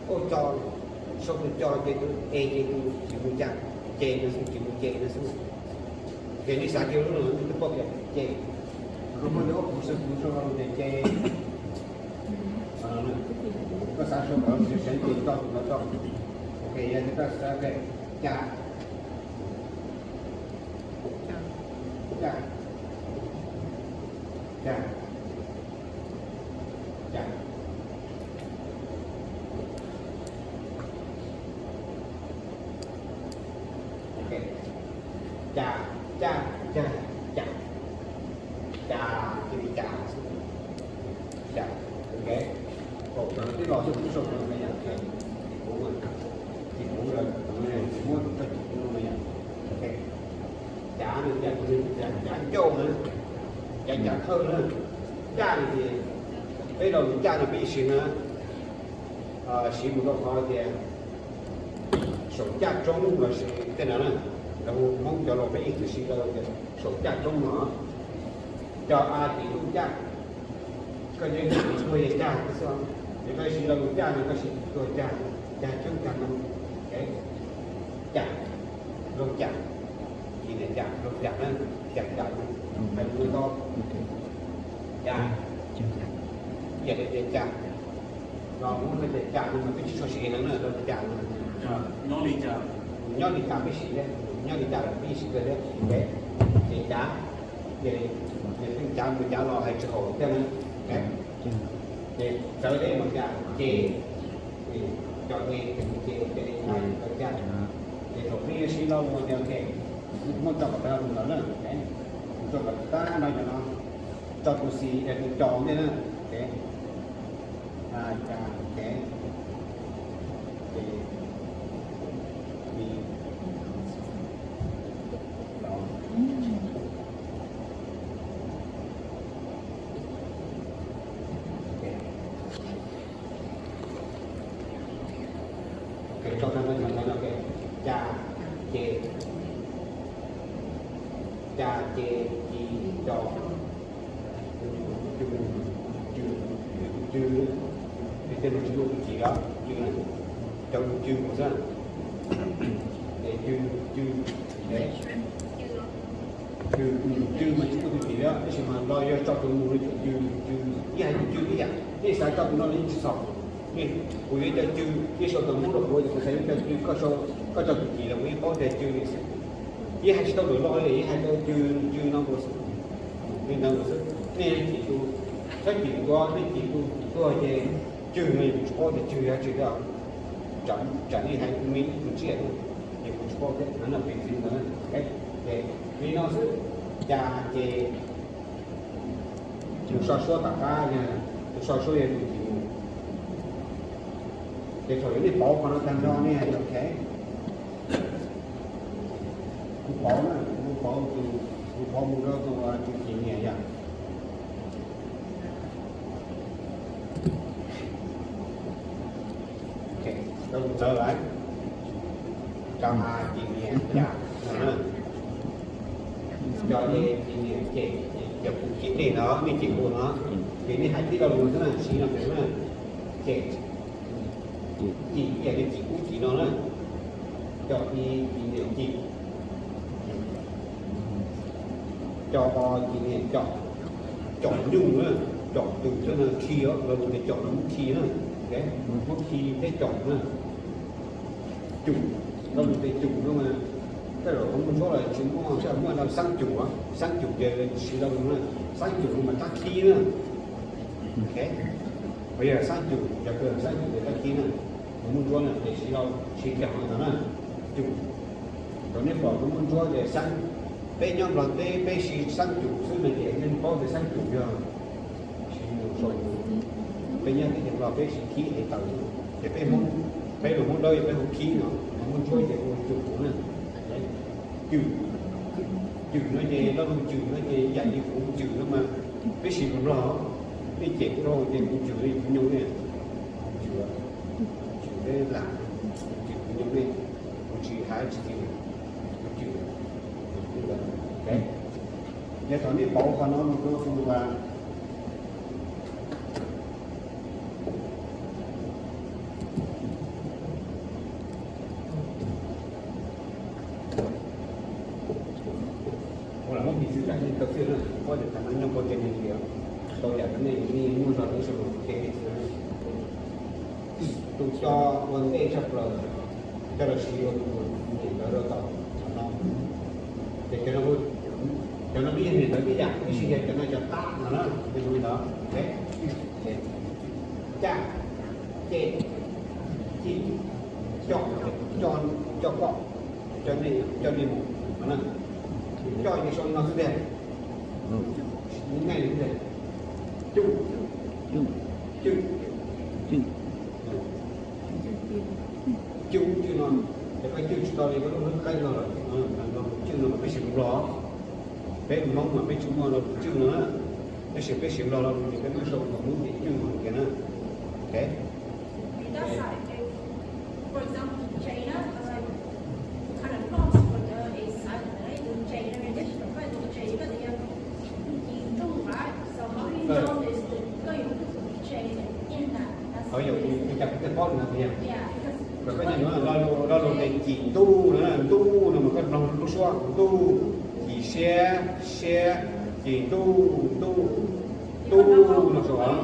ua co, sau tus co ces tus e ces tus cim mus cas, ces no xwb, cim mus ces no xwb. Ces nej xav kiag lub no nej twb paub tias ces, koj muab cov kuv sau, kuv sau tias ces, koj xav sau kom seev ces tso tus no tso. Ok, yog tias koj xav tias cas, cas, cas, cas. Ok, cas, cas, cas, cas, cas, cia li cas xwb. Cas, ok. Thaum twb los xwb kuv sau no me nyuam, ces kuv, ces kuv, ces muab koj cim kuv no me nyuam. Ok, cas no cas, kuv, cas, cas ncauj na, cas, cas thawj na, caj no ces peb lo lus caj no peb siv na, siv mus rau qhov tias saum caj roob lossis tej no na, lawv hu Hmoob cov laus peb ib txwm siv rau tias saum caj roob no, cov a cim ntuj caj, koj yeej cim tuag yog cag xwb, ces koj siv lo lus caj no koj siv cim tuag cag, cag coob cag no, cam, loog cam, cim niam cam, loog cam na, cam cam, hais lus tau, cam, yam li tias cam. Los muab tias cas no mas peb tsis tshua siv heev na, los tias cas no. Nyob li cas peb siv thiab, nyob li cas los peb siv thiab. Ces cas, ces pheej cav mus cav los hais tsis haum thiab na. Ces txawv deb mas cas ces, cov e ces mus ces, ces e cas, ces thaum peb yuav siv lo lus tias ok, muab tso kom tag ntawd na, tso kom tag no, cov no, tso tus xis es tus cos ntej na. Cas, ces, ces, Cas, ces, cas, ces, ci, co, cw, cw, cw, tej no tsis muaj tus ci os, cw, cov cw xwb. Ces cw, cw, cw, cw mas tsis muaj tus ci os, tab sis mas los yog tso tus mus li cw, cw, ib hais tus cw ib yam, nej xav tso tus no los yeej tsis txhaum. Kuv yuav cov cw, nej sau tom Hmoob rau kuv, kuv xav yuav cov cw, koj tso tus ci los kuv yeej paub tias cw li xwb. Yeej hais tsis tau lus loj li, yeej hais tau cw, cw no mus xwb. Li ntawd mus xwb, nej cim tus, txhob cim tus, nej cim tus tuag ces cw no kuv tsis paub tias cw yog tsi thiab. Tsam nej hais me ib tug tsiaj, ces kuv tsis paub thiab, no piv txwv ntawd. Li no xwb, cas ces tus so suab tom qab, tus so suab yog tus cim mus. Ces thaum yuav nej pauv qhov no tag nrho nej hais tias ok, kuv pauv na, kuv pauv tus, kuv pauv mus rau tus, tus cim niam yom. Rau tus txawv lawm, rau a cim niam cas no na. Cov e cim niam ces, cov kuv cim nej no, nej cim kuv no, ces nej hais tib lo lus xwb na, siv no xwb na. Ces cim, ib yam li cim kub cim no na. Cov ib, kis niam kis. Cov ob, kis niam cov. Cov nyuj na, cov tus cov no khi os, lo lus tias cov no muab khi na. Muab khi thiab cov na. Cum, lo lus tias cum no mas, tej zaum muaj ntsuab los tsis muaj, muaj no xab cum, xab cum ces siv lo lus na, xab cum no mas rab khib na. Yog xab cum, cov kws xab cum ces rab khib na, muaj ntsuab na ces siv lo, siv kiag qhov ntawd na, cum. Thaum nej pom muaj ntsuab ces xab, peb nyob Nplog teb peb siv xab cum xwb no ces nej paub tias xab cum yog siv mus sau. Peb nyob teb chaws Nplog peb siv khib es taws, ces peb Hmoob, peb los Hmoob Dawb peb hu khib no, muaj ntsuab ces hu cum na. Cwm, cwm no ces lo lus cwm no ces yam li kuv cwm no mas peb siv Nplog, nej cem kuv rau ces kuv cwm li kuv nyob ne, kuv cwm, cwm peb lam, kuv cwm kuv nyob ne, kuv tsis hais tsis ti, kuv cwm. Yog thaum nej pauv qhov no mus rau tus Ua los muab piv txwv tag nrho tau xwb na, muab cov no nyob puag tej neeg tias tau yam nej nej muaj zog lawv sawv daws ua ke ib txwv. Tus coj ua ntej tshaj plaws coj los siv ua tus niam ntawv rau tom no. Ces cov no, cov no twb yog niam ntawv ib yam, tab sis yog cov no cov tab no na, cov no ntawd. Caj, cem, cim, coj, coj, coj koj, coj nej, coj nej mus no na. Coj ces sau no xwb tiag. Nqaij xwb tiag. Cuj, cuj, cuj, cuj no, ces koj cuj tsis tau li koj lub hlwb qaib no lawm. Cuj no mas peb siv Nplog, peb Hmoob mas peb tsis muaj lo lus cuj no na. Tab sis peb siv Nplog lo lus ces peb muab sau los Hmoob ces cuj no kiag na. Qhov yog ua cas kuv thiaj paub li no tiag. Kom koj nyeem no, lo lus, lo lus tias cim ntuj no, ntuj no mas koj mloog lub suab ntuj, cim siab, siab, cim ntuj, ntuj, ntuj no saum.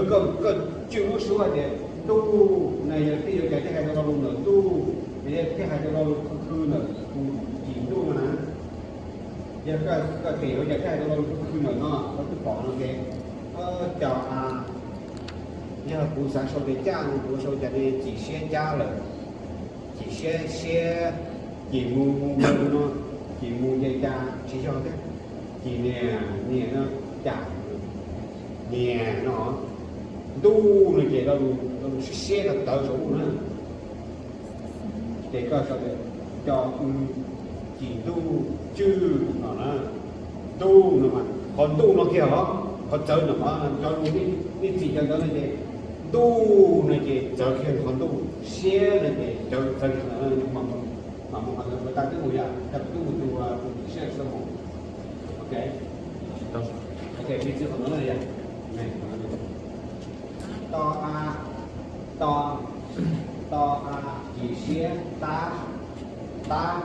Koj, koj cwj lub suab tias ntuj no yog twb yuav cas thiaj hais tau lo lus ntawm ntuj, thiaj hais tau lo lus khw khw ntawm tus cim ntuj no na. Yog koj, koj cim yuav cas thiaj hais tau lo lus khw khw ntawm no, koj twb pom no ces, cov a, yog kuv xav sau tias caj no kuv sau cas ne, cim siab cab lawm, cim siab siab, cim mus mus no, cim mus ces cas tsis yog thiab, cim niam niam no, cas niam no, ntuj no ces lo lus siab siab ko tawv saum ntuj na. Ces koj sau tias cov, cim ntuj cwj no na. Ntuj no mas qhov ntuj no kiag os, qhov txawv no, cov lus nej txim cov ntawd no ces ntuj no ces txawv kiag qhov ntuj, siab no ces txawv kiag qhov ntawd, mam mus qhov ntawd puas tau twb mus yom, tau twb mus tus, tus cim siab xwb mus. Ok, piv txwv qhov ntawd na yom. To a, to, to a, cim siab, tab, tab,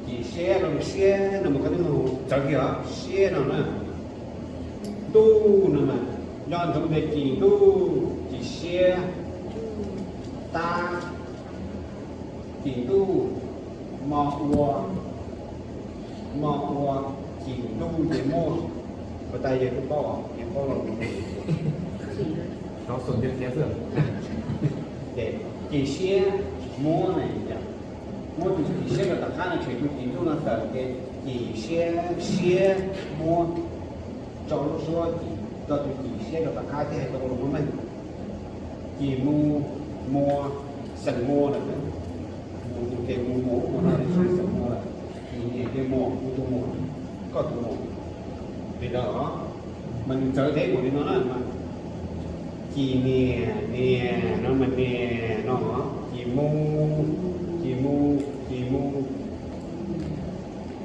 cim siab, lo lus siab no mas koj twb mus txawv kiag os, siab no na. Ntuj no mas nco ntsoov tias cim ntuj, cim siab, tab, cim ntuj, mo ua, mo ua, cim ntuj ces muaj. Puas tas yawg twb paub, yawg paub los. Ces cim siab muab ne, muab tus cim siab rau tom qab no tshem tus cim ntuj no tawm ces cim siab, siab muab tso lub suab cim, tso tus cim siab rau tom qab thiaj hais tau lo lus meej. Cim mu, mua, xeem mua lawm, mus tus ces mus mus mus no xeem mua lawm, cim niam ces muam, kuv tus muam, koj tus muam. Li ntawd os, mas nws txawv thiab mus li no na mas. Cim niam, niam no mas niam no, cim mu, cim mu, cim mu.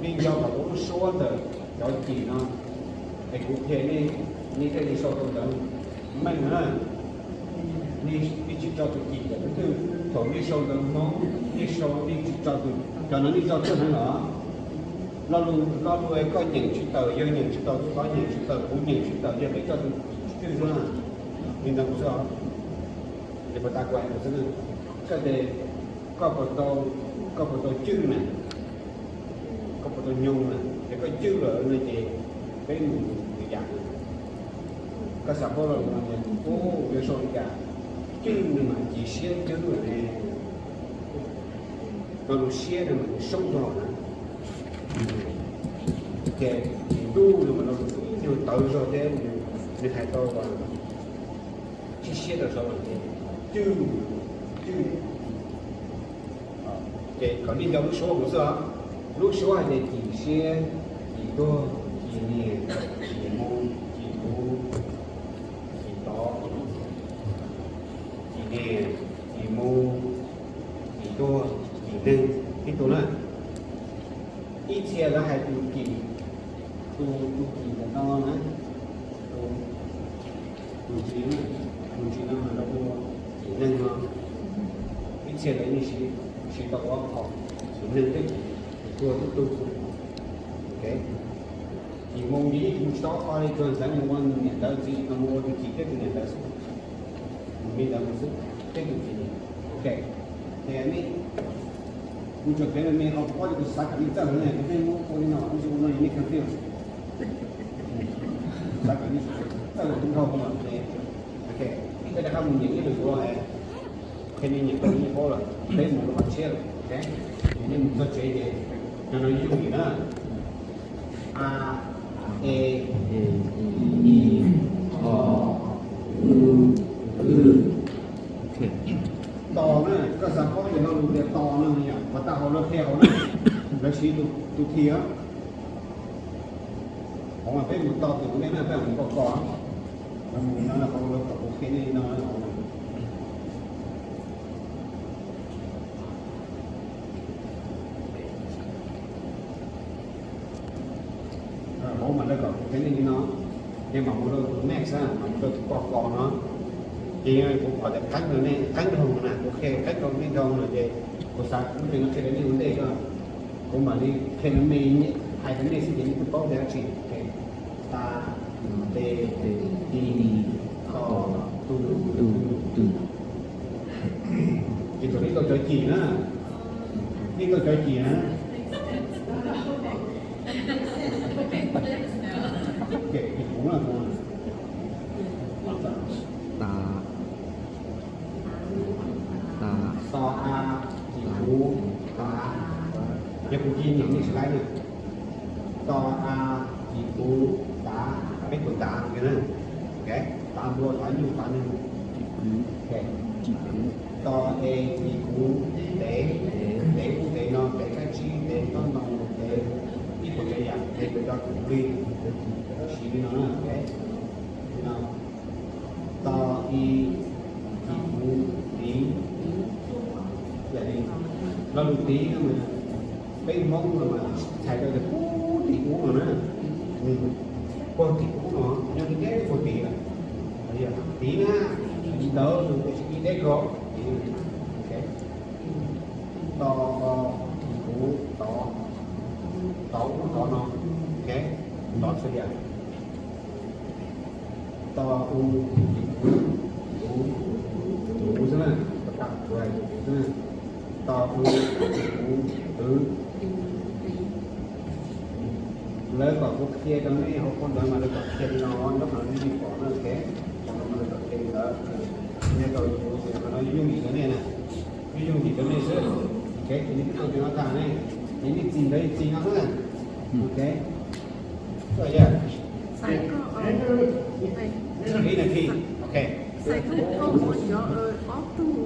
Nej nco kom tau lub suab ntawm cov cim no, es kuv qhia nej, nej thiaj li sau tau ntawv meej na. Nej tsis tso tus kis tawm tus twg, thaum nej sau ntawv Hmoob nej sau nej tsis tso tus, cov no nej tso txog heev los. Lo lus, lo lus koj nyeem tsis tawm, yawg nyeem tsis tawm, tus tod nyeem tsis tawm, kuv nyeem tsis tawm, yog peb tso tus twg xwb na. Li ntawd kuv xwb os. Ces puas tas kuv hais ntawd xwb na. Koj tias koj puas tau, koj puas tau cwj na, koj puas tau nyoog na, ces koj cwj lawm no ces peb mus lwm yam. Koj xav paub lo lus no, yuav sau li cas? Cwj no mas ci siab cwj lawm ne. Lo lus siab no mas nws soob zog na. Ces ntuj no mas lo lus ib nyuag tawv zog thiab, nws hais tau tsis siab rau saud ces cwj, cwj. Ces kom nej nco lub suab mus xwb os. Lub suab hais tias cim siab, cim tuag, cim niam, cim mus, cim kuv, cim tod, cim niam, cim mus, cim tuag, cim neeg, tib tug na. Ib txhia lawv hais tus cim, tus, tus cim ntawm no na, tus, tus cim, tus cim no mas lawv hu cim neeg no. Ib txhia lawv yeej siv, siv tau ob qho, cim neeg thiab cim tuag tib tug. Ok. Cim mus ces yeej mus tsis tau ob qho li, tsuas ntxeev mus ua niam ntawv ntxiv, no mus ua tus cim thiab tus niam ntawv xwb. Mus li ntawd mus xwb, tej tus cim. Ok. Ces nej, kuv tsuas piav me me qhov kuv paub li, kuv xav kom nej txawj heev na, kuv pheej muab ua li no, ua li no nej confuse. Xav kom nej txawj li tus nkauj no ces, ok, peb rov qab mus nyeem ib lwm dua. Qhia nej nyeem tau nej paub lawm, peb mus rau qhov tshiab lawm, ok. Ces nej mus txog tsev ces cov no yooj yim na. A, e, i, o, u, w. Tos na, koj xav paub tias lo lus tias tos no yog puas tau hauv lawv qhia hauv na, lawv siv tus thi os. Qhov mas peb mus tos tus ntej na, peb mus kos kos, lawv mus no, qhov lawv kom kuv qhia nej li no. Vauv mas lawv kom kuv qhia nej li no, ces mam mus rau tus next, mam mus rau tus kos kos no. Ces kuv pom tias qeeb rau nej, qeeb rau na, kuv qhia qeeb rau nej dhau no ces kuv xav kuv ces no qhia rau nej ua ntej, kuv mam li qhia me me, hais rau nej xwb ces nej twb paub tias dab tsi. Ta, te, ti, to, tu, tu, tu. Ces thaum nej tau cov cim na, nej tau cov cim na. Ces kuv na, ta, ta, to a, cim kuv, ta. Yog kuv cia nyeem nej tsis laib na. To a, cim kuv, ta. Peb kuv ta na. Ok, ta nplua, ta nyuj, ta neeg. To e, cim kuv, tev, tev ub tev no, tev kab tsib, tev tob ntoo, tev ib puas tsav yam, tev kuv cov kuv li. Siv li no na, ok. Li no. To i, cim kuv, tiv. Yam li lo lus tiv no mas peb Hmoob no mas txhais tau tias puag tim ub no na. Puag tim ub no, nyob deb puag tim lawm. Tiv na, tiv ntawd tab sis tiv deb ko. Tiv, ok. To, o, cim kuv, tod, tod ub tod no, ok. Tod xwb yam. To u, cim kuv, tuv, tuv xwb na, rau qab kuv hais tuv xwb na. To u, cim kuv, twv. Lawv kom kuv qhia rau nej hauv phau ntawv mas lawv kom qhia li no, nyob qhov no nej yeej pom na, ok. Qhov no mas lawv kom qhia li ntawd. Nej tau yuav, qhov no yooj yim rau nej na, yooj yim rau nej xwb. Ok, ces nej twb tau cov no tag ne, ces nej txis ntawd txis no xwb na. Ok. Xais koj, ib nas this, ok. Xais koj, koj muab cov ob tug,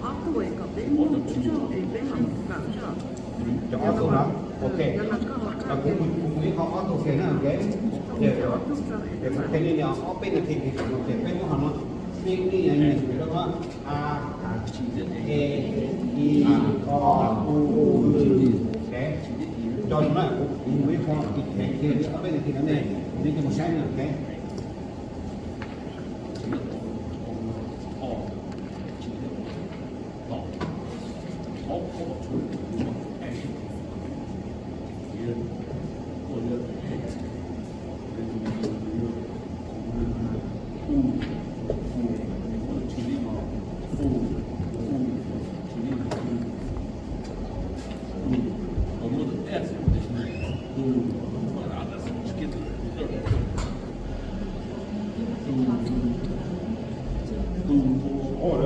ob tug es kom peb mloog zog es peb mam kawm zog. Cov ob tug no, ok. Kuv mus ib qho ob tug kiag na, ok. Kuv qhia nej ob peb nas this, peb muab qhov no, nej nyeem rau no, a, e, i, o, u, ok. Cov no na, kuv mus ib qho kheev kiag ob peb nas this no ne, nej coj mus saib na, ok. Lawv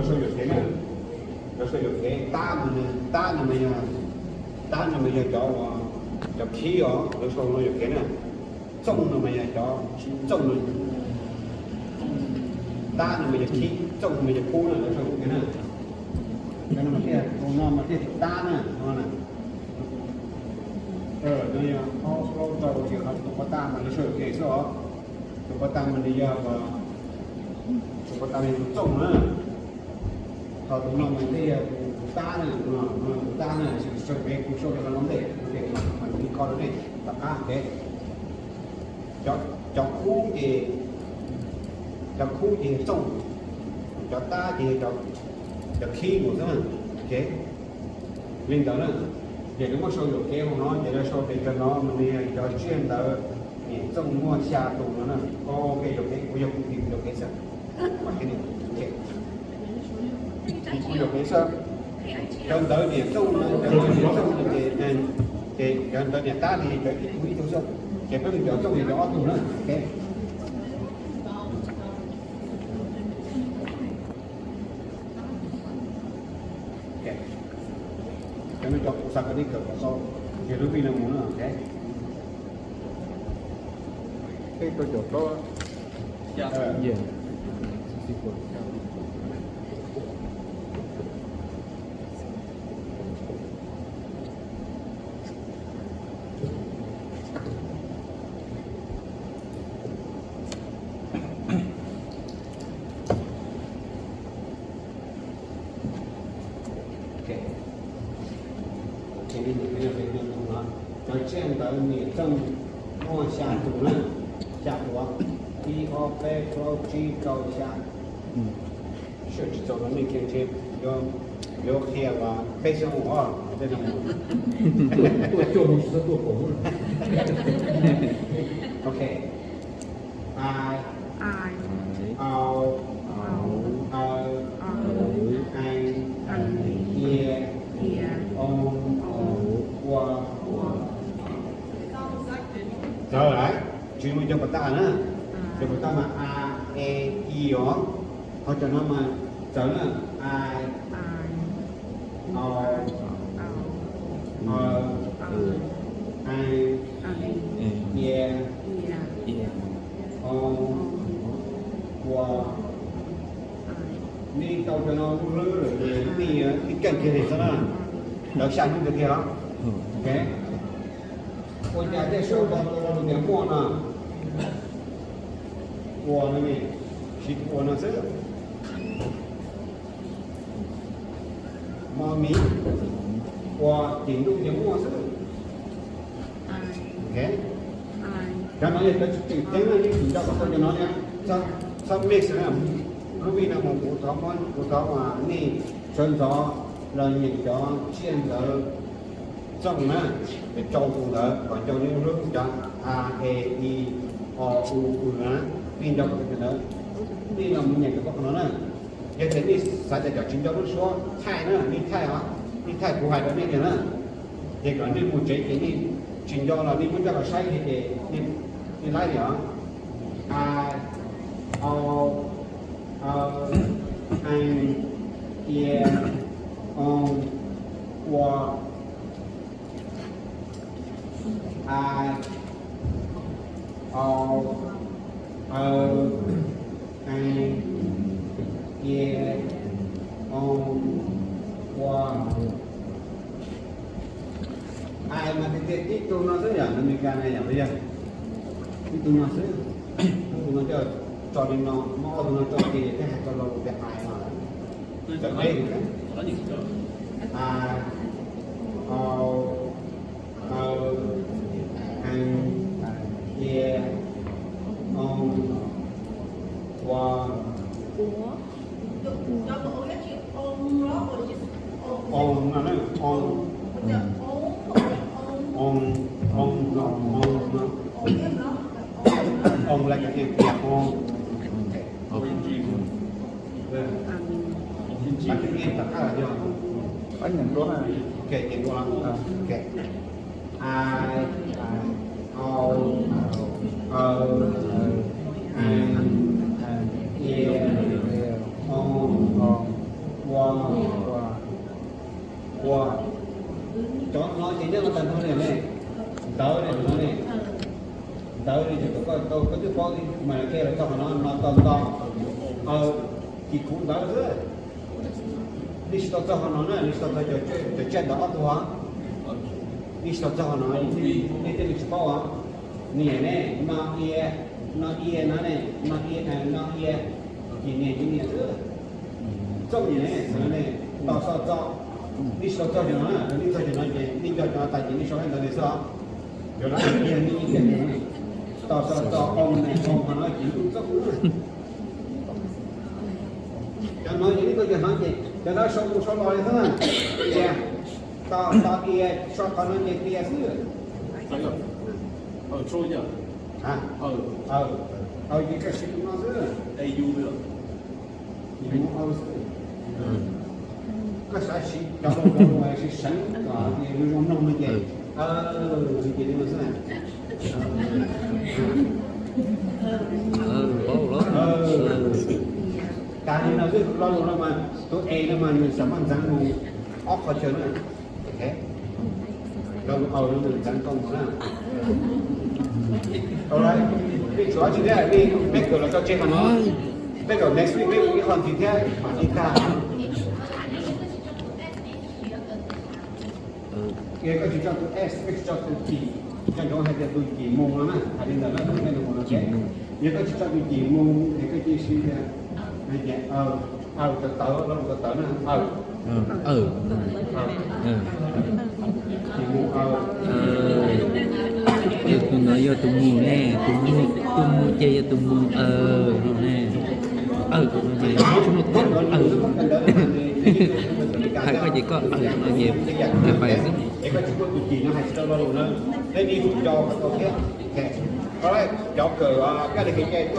sau yuam kev na, lawv sau yuam kev tab no, tab no mas yog, tab no mas yog cov, cov khib os, lawv sau no yuam kev na. Txooj no mas yog cov txooj no, tab no mas yog khib, txooj no mas yog kub na, lawv sau yuam kev na. Cov no mas thiaj, tus no mas thiaj tab na, no na. No yog ob plaub rau ces ho tus pov tag mas lawv sau yuam kev xwb os. Tus pov tag mas nws yog, tus pov tag mas yog tus txooj na. Ho tus no mas thiaj yog tus tab na, tus no tus tab na, sau yuam kev kuv sau cov no ntej, kuv ces mam li kho rau nej tom qab. Cov, cov kub ces, cov kub ces yog txooj, cov tab ces yog cov khib mus xwb. Li ntawd na, ces lawv muab sau yuam kev hauv no ces lawv sau pem cov no mas nws yog cov tsiaj ntawd, niam txooj muaj xya tus no na. Ok, yuam kev, kuv yog kuv tis yuam kev xwb. Kuv yuam kev xwb. Cov ntawd niam txooj, cov ntawd niam txooj ces, ces cov ntawd niam tab li cov ib tug ib tug xwb. Ces peb mus cov txooj ces cov ob tug na. Ok. Cov no cov kuv xav kom nej kawm kom tau, ces lub vij no mus na. Ok. Peb tau cov tod. Cov tsiaj ntawd niam txooj muaj xya tus na, xya tus, ib ob peb plaub tsib rau xya. Sawv tsis txaus rau nej kiag ntshe yuav qhia uas peb xyoo ua tej no. Tuaj coj mus tsis txhob tuaj pom. Ok. Ai, au, aw, aw, ai, ia, o, ua. Txawv lawm, tsis mus cov pov tag na. Cov pov tag mas a, e, i os. Ho cov no mas txawv na, ai, au, aw, ai, ia, o, ua. Nej tau cov no lub hlwb lawm ces nej keej kiag li xwb na. Lawv xya hnub tiag tiag os. Ok. Ua cas tej suab nto tau lo lus tias muaj no? Ua no ne, siv ua no xwb. Mo miv, ua tim ntuj ces muaj xwb. Ok. Cov no yog cov tsis tseem ceeb na, nej tsis nco kom tau cov no na. Txhob mix na. Lub vij no mus kuv thov, kuv thov nej sawv ntxov los nyeem cov tsiaj ntawd txooj na, cov rau tus ntawd kom nco lub hlwb cov a, e, i, o, u, w na, nej nco kom tau cov ntawd, nej los mus nyeem cov paj no na. Yog tias nej xav tias cov tsis nco lub suab thaij na, nej thaij os, nej thaij kuv hais rau nej tiag na. Ces kom nej mus tsev ces nej tsis nco los nej muab coj los saib ces nej laib li os. A, o, aw, ai, ia, o, ua, ai, au, aw, ai, ia, o, ua. Ai mas tiag tiag tib tug no xwb yom, Amelikas na yom, yog tib tug no xwb. Ob tug no coj tso li no, muab ob tug no tso ces thiaj hais tau lo lus tias ai no. Cov peb, a, o, aw, ai, ia, o, ua. O no ne, o, o, o no, o no, o like an ant, yeah, o. Qab nyeem dua. Ok, nyeem dua los. Ok. Ai, ai, au, au, ai, ai, ie, o, o, ua, ua, ua. Cov no ces nyob no tag nrho li ne. Ntawv ne, no ne. Ntawv ne ces koj, koj twb paub li mas, ke los txog qhov no, no to nto. Aw, ces kuv ntawv xwb. Nej tsis tau txog qhov no na, nej tsis tau txog cov tsiaj ntawm ob tug os. Nej tsis tau txog qhov no, nej thiaj li tsis paub os. Niam ne, no ie, no ie no ne, no ie, no ie, ces niam ces niam xwb. Txoj niam ne, xwb ne, to so txo. Nej tsis tau txog cov no na, nej txog cov no ces nej nco cov no tas ces nej sau ntawv li xwb os. Cov no nej to so txo, oo ne, oo qhov no ces nej txog na. Cov no ces nej txog cov no ces cov no sau mus sau los li xwb na. Tias, to, to ie, sau qhov no ces tias xwb. Aw, ces koj siv tus no xwb. Koj xav siv cov no los siv seev kom zoo mloog no ces, ces li no xwb na. Tag li no xwb, lo lus no mas tus e no mas nws xav muaj ntxeev mus ob qhov chaw na. Lo lus aw no nws ntxeev tau mus na. Peb tshuav tsis thiab, peb kawm los tso tseg qhov no. Peb kawm next week peb mus ib qho ntxiv thiab mam li tag. Yog koj tsis tso tus s, koj tsis tso tus cim, nco ntsoov hais tias tus cim mus no na, hais li ntawd na, tus nej mus no ces, yog koj tsis tso tus cim mus es koj cia siv tias, aw, aw, tawv tawv, lo lus tawv tawv na, aw. Aw. Cim mus aw. Yog tus no yog tus mus ne, tus mus, tus mus ces yog tus mus, aw, no ne. Aw, no ces tsis muaj tus aw. Hais koj ces koj aw no ces hais pais xwb. Cov kawm, cov li kev cai tuaj